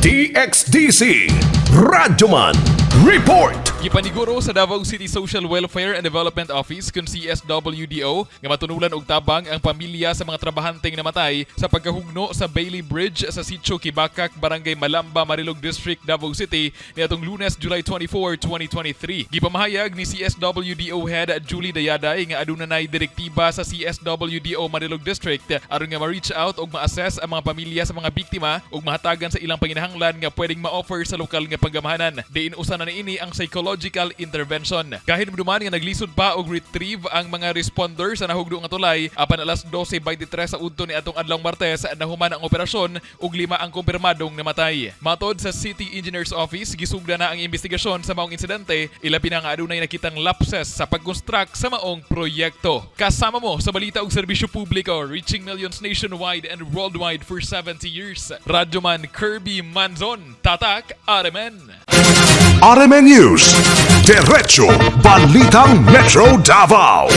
DXDC Radyoman Report. Gipaniguro sa Davao City Social Welfare and Development Office kun CSWDO nga matunulan og tabang ang pamilya sa mga trabahanteng namatay sa pagkahugno sa Bailey Bridge sa Sitio Kibakak, Barangay Malamba, Marilog District, Davao City niadtong Lunes, July 24, 2023. Gipamahayag ni CSWDO Head Julie Dayaday nga aduna nay direktiba sa CSWDO Marilog District aron nga ma-reach out ug ma-assess ang mga pamilya sa mga biktima ug mahatagan sa ilang panginahanglan nga pwedeng ma-offer sa lokal nga panggamahanan. Diin usa na niini ang psychological intervention. Kahinumduman nga naglisod pa og retrieve ang mga responder sa nahugno nga tulay apan alas 12:23 sa udto ni atong adlawng Martes nahuman ang operasyon ug lima ang kumpirmadong namatay. Matod sa City Engineer's Office, gisugda na ang investigasyon sa maong insidente, ilabi na nga adunay nakitang lapses sa pag-construct sa maong proyekto. Kasama mo sa balita ug serbisyo publiko, reaching millions nationwide and worldwide for 70 years. Radyoman Kirby Manzon, Tatak RMN. RMN News. Diretso Balitang Metro Davao.